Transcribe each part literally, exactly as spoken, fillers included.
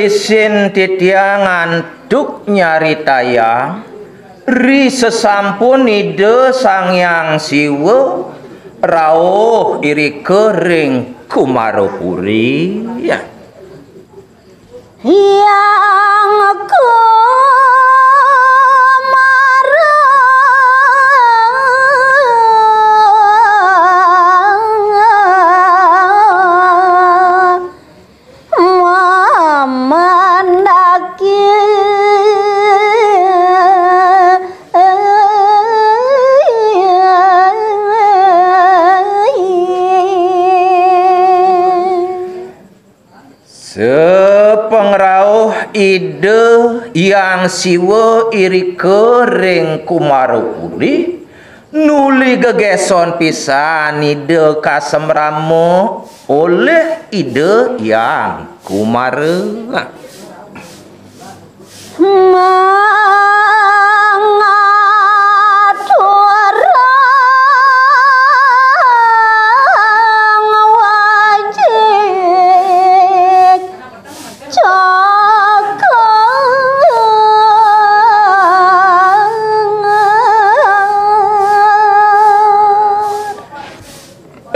Isin titiang antuk nyaritayang, ri sesampun Ida Sang Hyang Siwa rauh irika ring Kumarapuri. Ya. Hyang Kumara. Mamandaki. Sapangrauh Ida Hyang Siwa irika ring Kumarapuri, nuli gegéson pisan Ida kasemrama olih Ida Hyang Kumara. Mangaturang wajik cokor.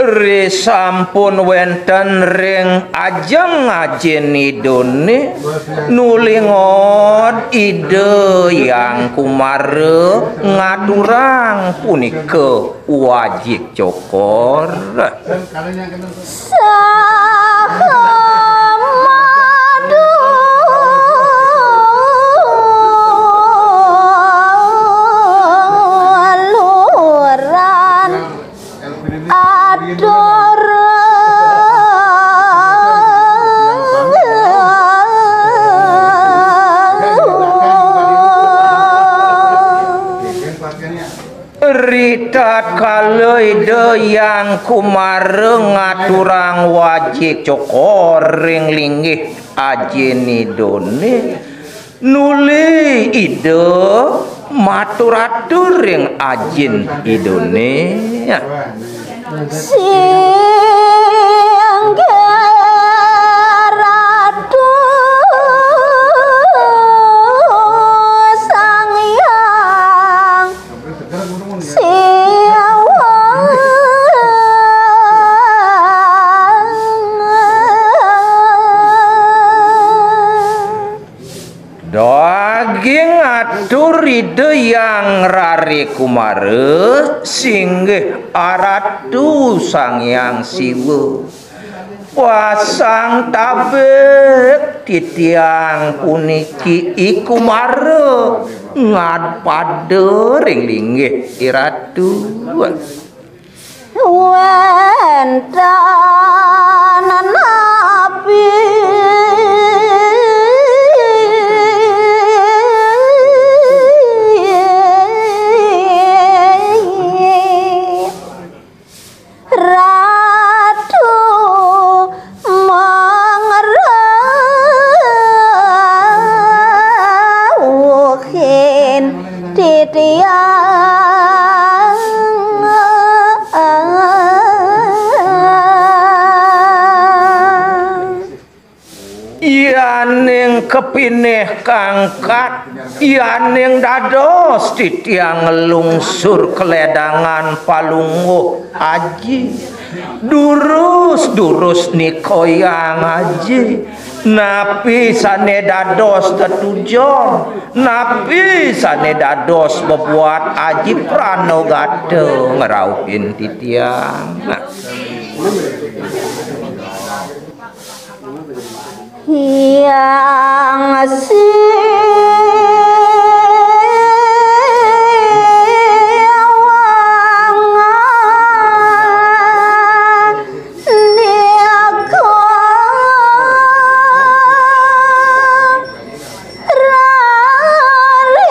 Ri sampun wénten ring ajeng Ajin Idané, nuli ngot Ida Hyang Kumara ngaturang punika wajik cokor. Saha madu luran atur. Ritatkala Ida Hyang Kumara ngaturang wajik cokor ring linggih Ajin Idané, nuli Ida matur-atur ring Ajin Idané. Singgih Ratu Sang Hyang Siwa. Daging atur Ida Hyang Rare Kumara, singgih Aratu Sang Hyang Siwa. Pasang tabik titiang puniki I Kumara ngadpada ring linggih I Ratu. Wénten napi Ratu mangrawuhin titiang. Yaning kapinih kangkat, yaning dados titiang nglungsur kaledangan Palungguh Aji. Durus-durus nika Hyang Aji. Napi sané dados tetujon? Napi sané dados bebuat Aji pranagata ngrauhin titiang? Nah. Hyang Siwang Andika Rare.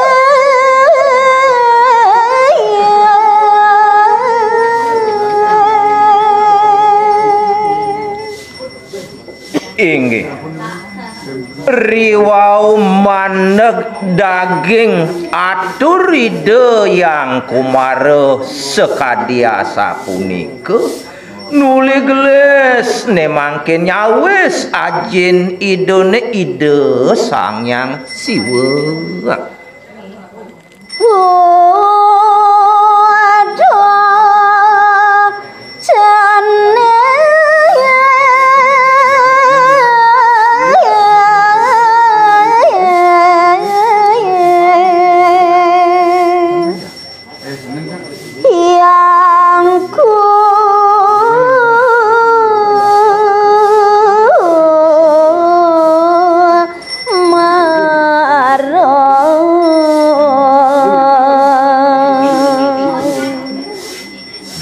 Inggih. Riwau maneg daging atur Ida Hyang Kumara sakadi asapunika, Nuli gelis né mangkin nyawis ajin Idané Ida Sang Hyang Siwa. Waduh, cening. Hyangku mara.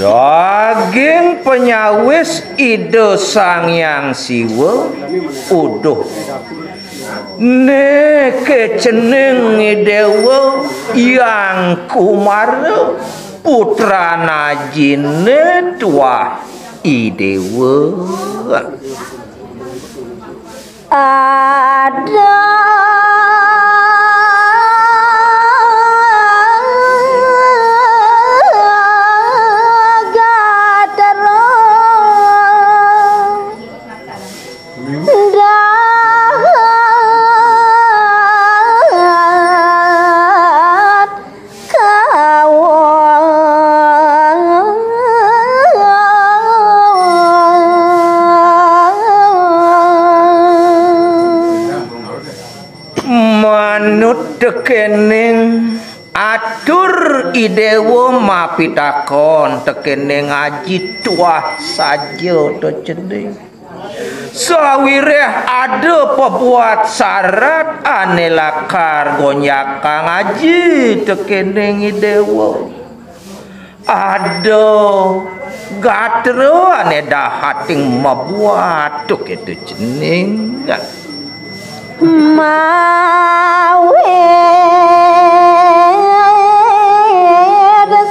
Daging panyawis Ida Sang Hyang Siwa, uduh. Né ké cening I Déwa Hyang Kumara, putran ajiné tuah I Déwa. Ada gatra dahat kawa. Manut tekéning atur I Déwa mapitakon tekéning aji tuah saja to cening. Sawiréh ada pabuat sarat ané lakar gonjakang aji tekéning I Déwa. Ada gatra ané dahating mabuat to kéto cening. Mawit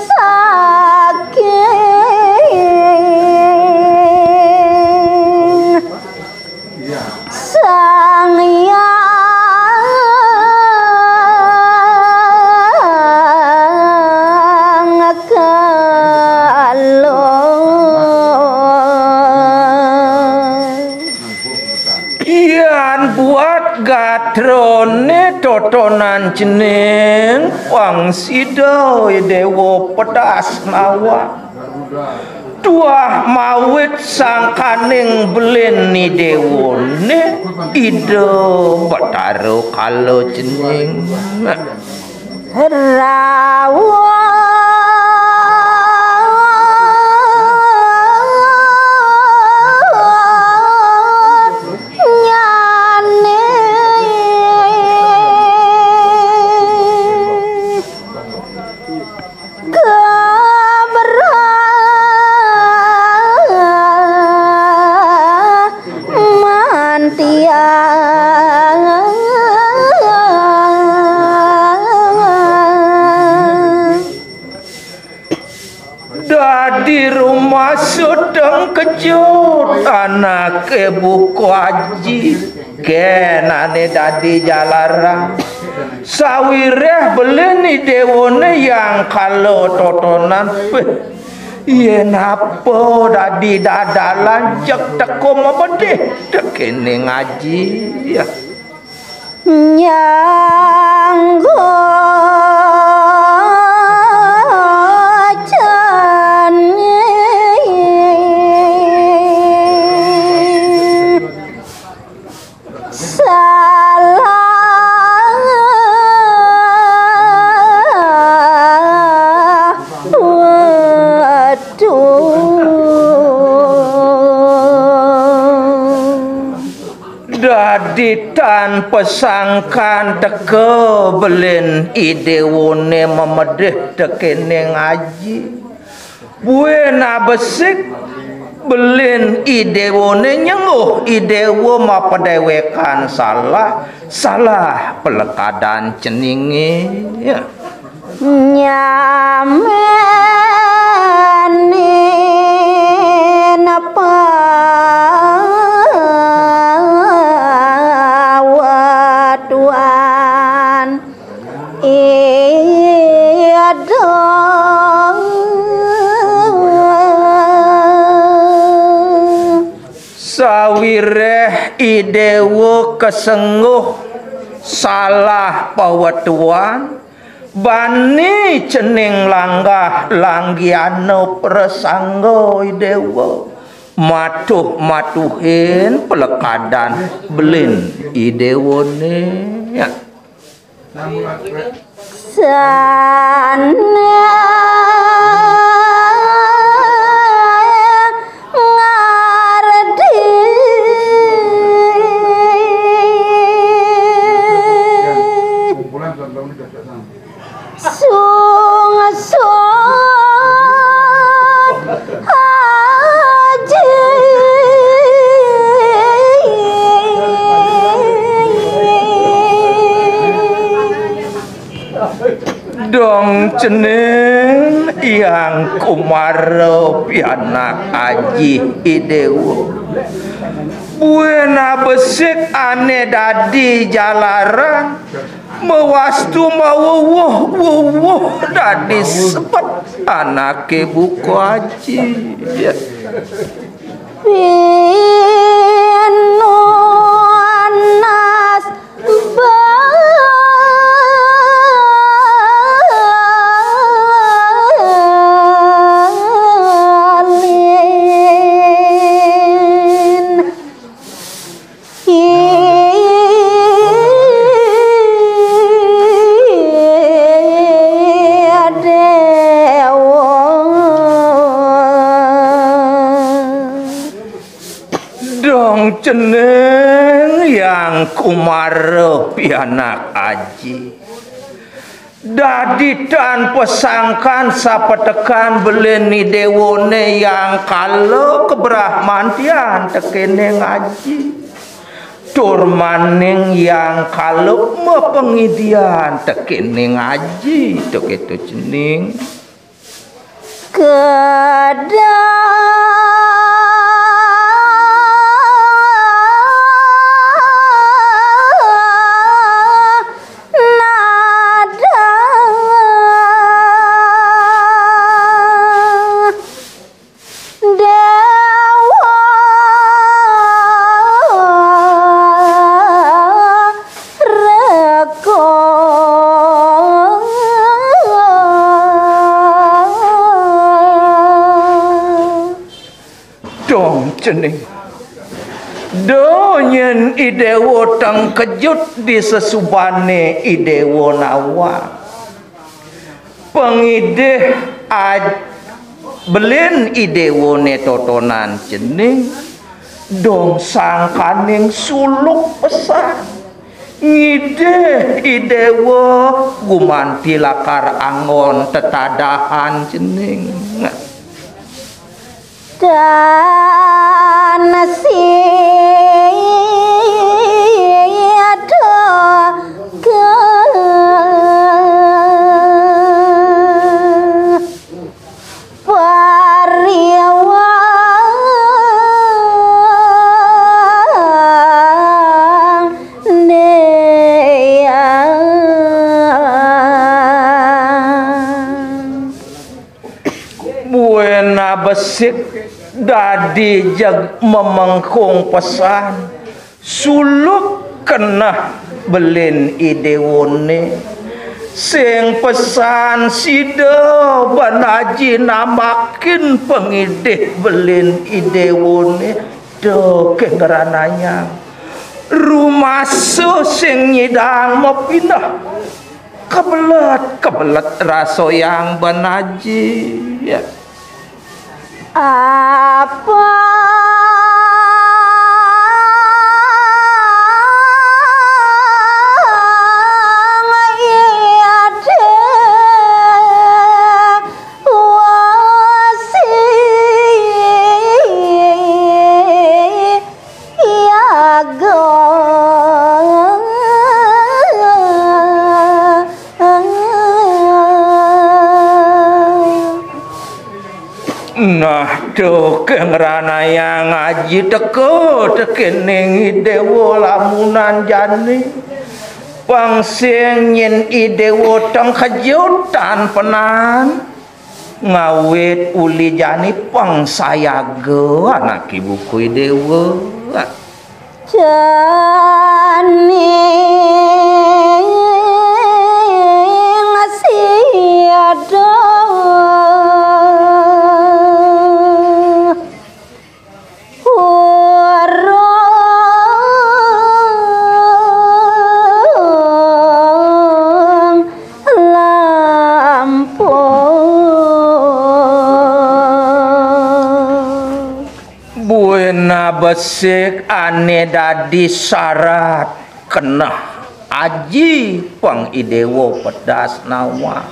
saking Sang Hyang Kala. Yan buat gatrané totonan cening, pang sida I Déwa pedas nawang. Tuah mawit sangkaning belin I Déwané, Ida Batara Kala cening. Rawuh nyané. Keberah mantiang. Dadi rumasa tengkejut anaké buka aji, kén ané dadi jalaran. Sawiréh belin I Déwané Hyang Kala totonan, péh, yén apa dadi dadalan jeg teka mabedih tekéning aji. Nyangga cening salah wetu. Dadi tan pasangkan teka belin I Déwané mamedih tekéning aji. Buin abesik belin I Déwané nyengguh I Déwa mapadéwékan salah, salah palekadan ceningé. Nyamén pawetuan Ida. Reh I Déwa kasengguh salah pawetuan, bani cening langgah langgiana prasangga I Déwa. Matuh-matuhin pelekadan belin I Déwané. Ya. Sané ngardi. Sungsut aji. Dong cening Hyang Kumara pianak aji I Déwa. Buin abesik ané dadi jalaran, mawastu mawuwuh-wuwuh dadi sebet anaké buka aji. Ya. Pinunas balin. Dong cening Hyang Kumara pianak aji. Dadi tan pasangkan sapatekan belin I Déwané Hyang Kala kabrahmantian tekéning aji. Tur maning Hyang Kala mapangidian tekéning aji, to kéto cening. Kedah nada Déwa Reka. Dong cening. Do nyén I Déwa tengkejut di sesubané I Déwa nawang. Pangidih aj-, belin I Déwané totonan cening, dong sangkaning suluk pesan. Ngidih I Déwa gumanti lakar anggon tetadahan cening. Tan sida pariwang deang. Buin abesik dadi jeg memengkung pesan, suluk keneh belin I Déwané. Sing pesan sida ban aji namakin pangidih belin I Déwané, da ké ngranayang. Rumasa sing nyidang mapineh. Kebelet, kebelet rasoyang ban aji. Ya. Apa iya dewasi? Yaga. Nah, to ké ngranayang aji teka tekéning I Déwa lamunan jani. Pang sing nyén I Déwa tengkejut tan penan. Ngawit uli jani pang sayaga anaké buka I Déwa. Daning sida urung lampung. Buina besik ané dadi sarat keneh aji pang I Déwa pedas nawang.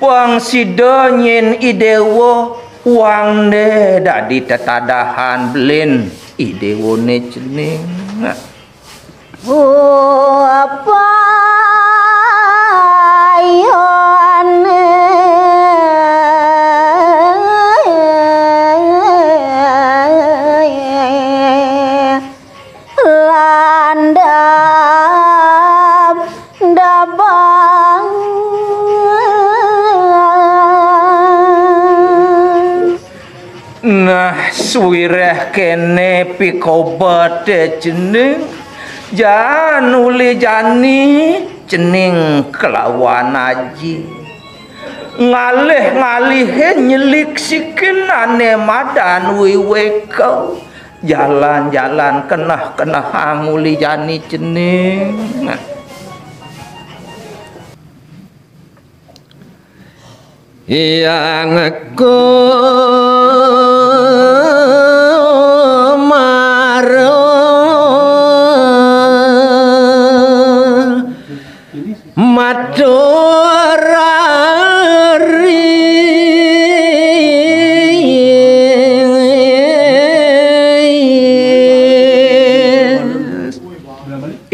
Pang sida nyén I Déwa wang dé dadi tetadahan belin I Déwané cening. Bapa Nah, suwiréh kéné pikobeté cening, jan uli jani cening kelawan aji. Ngalih-ngalihin nyelik sikin ané madan wiwéka. Jalan-jalan keneh-kenehang uli jani cening. Hyang Kumara matur ri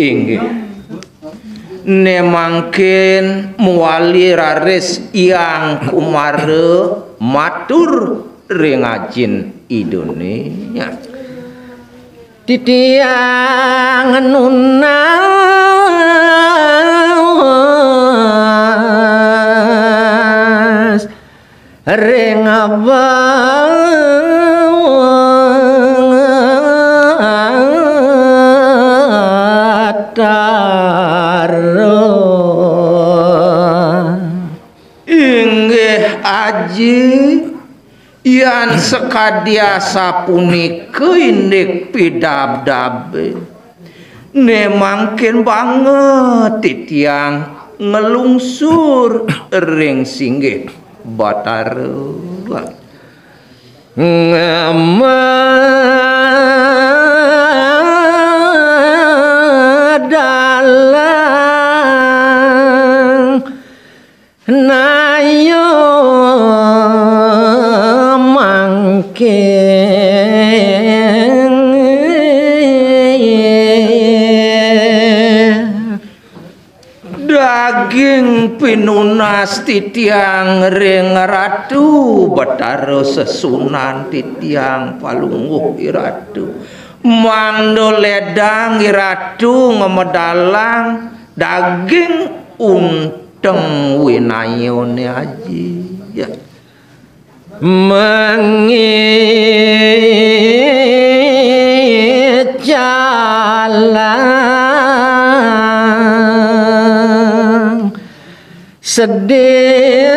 inggih. Né mangkin mawali raris Hyang Kumara matur ring ajin Idané. Titiang nunas ring Batara. Inggih Aji, yan sakadi asapunika indik pidabdabé, né mangkin banget titiang nglungsur ring singgih Batara. Ngamadalang naya mangkin. Daging pinunas titiang ring Ratu Betara Sesuunan titiang palungguh I Ratu. Mangda ledang I Ratu ngamedalang daging unteng winayané Aji. Ya. Mangicalang sedih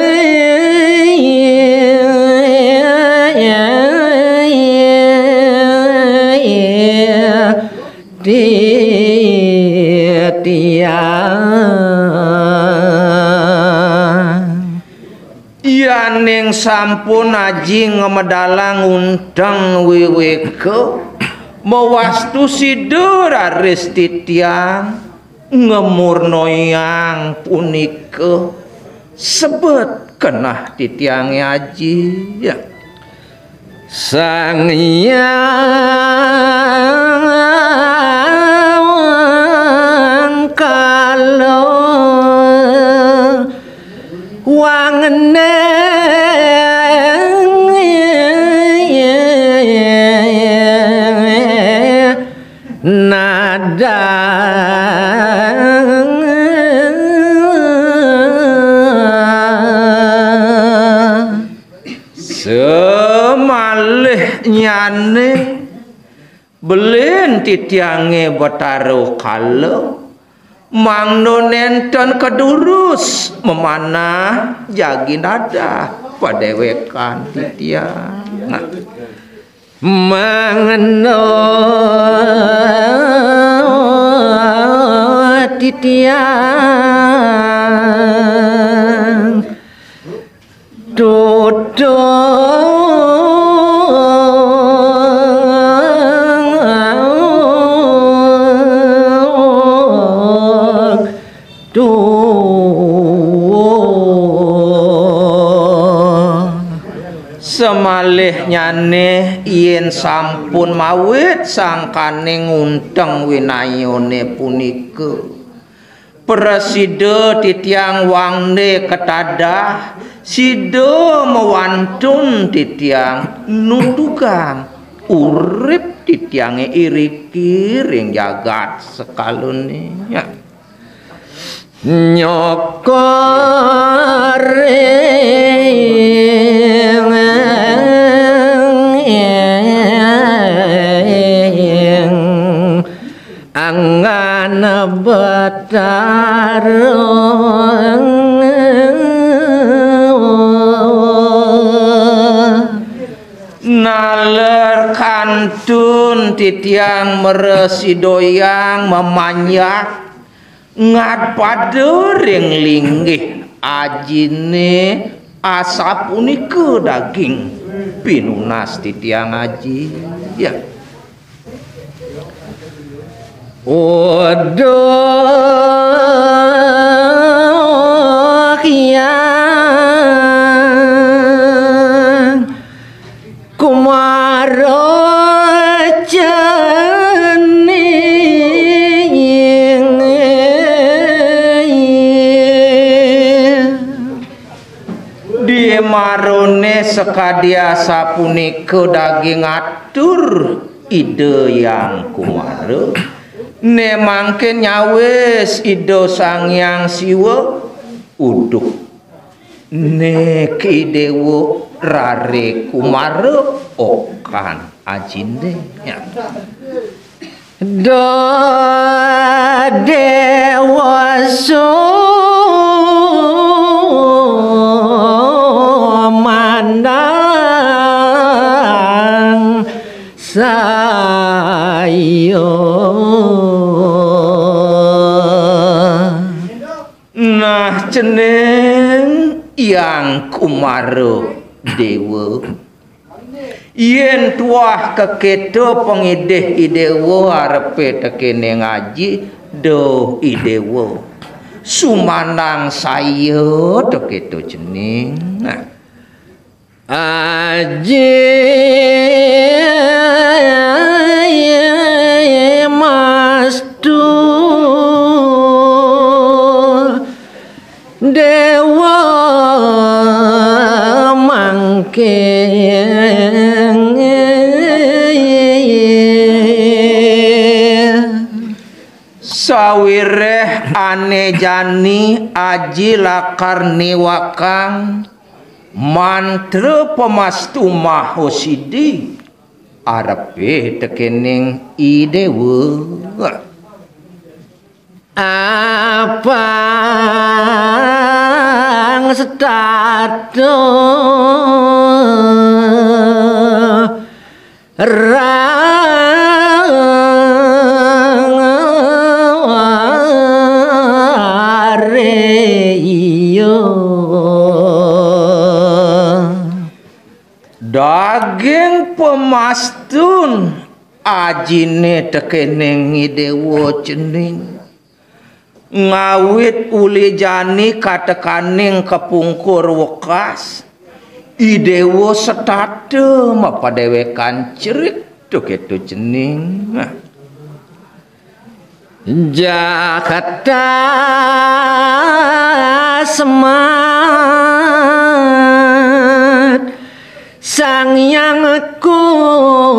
titiang. Yaning sampun Aji ngamedalang unteng wiwéka, mawastu sida raris titiang ngamurnayang punika sebet keneh titiangé Aji. Sang Hyang Kala Wangene nadang semalih nyane Belin titiange Betara Kala, mangda nenten kadurus memanah jagi dadah padewekan titiang. Mangda titiang tutung tuwuh. Samalihnyane yen sampun mawit sangkane ngunteng winayane punika, prasida titiang wangde katadah, sida mawantun titiang nutugang urip titiange iriki ring jagat sekalane. Nyokoring anggan Betara. Naler kantun titiang mrasidayang mamanjak ngad pada ring linggih ajine asapunika daging pinunas titiang aji. Ya. Uduh Hyang Kumara cening. Di marone sakadi asapunika daging atur Ida Hyang Kumara, ne mangkin nyawis Ida Sang Hyang Siwa, uduh, niki Dewa rare Kumara okan ajine. Ya. Dadewa sumandang saya. Nah, cening Hyang Kumara Dewa. Yen tuah kaketo pangidih Idewa arepe tekene ngaji, duh Idewa. Sumandang saya to keto cening. Nah. Aji mastu Dewa mangkin. Sawireh ane jani aji lakar niwakang mantra pamastu maha sidi arepe tekening Idewa. Apang setata rare iya. Daging pamastun ajine tekening Idewa cening. Ngawit uli jani katekaning kapungkur wekas, Idewa setata mapadewekan cerik to keto cening. Nah. Jakata semat Sang Hyang Kumara.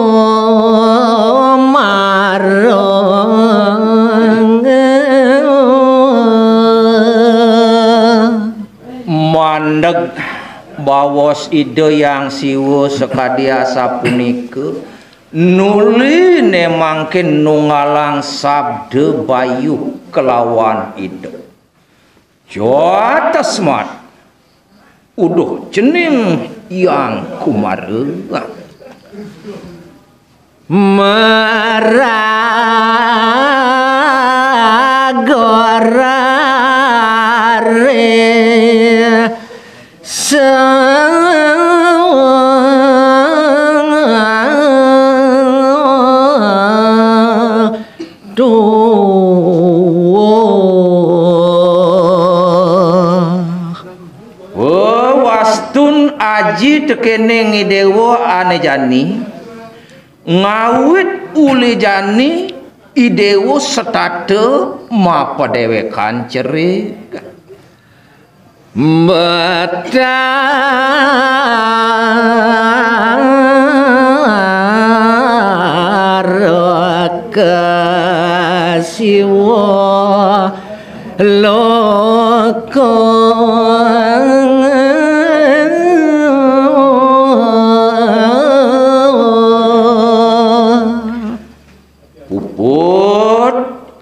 Mandeg baos Ida Hyang Siwa sakadi asapunika, Nuli né mangkin nunggalang sabda bayuh kelawan Ida. Joa tasmat uduh cening Hyang Kumara. Maragorare setuh. Wastun aji tekening I Déwa ané jani, ngawit uli jani I Déwa setata mapadéwékan cerik. Betara Kasiwa loko. Puput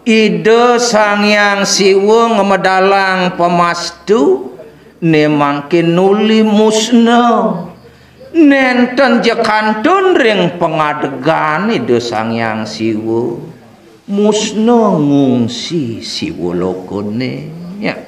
Ida Sang Hyang Siwa ngamedalang pamastu, né mangkin nuli musna. Nénten ja kantun ring pangadegan Ida Sang Hyang Siwa, musna ngungsi Siwa lokané. Ya.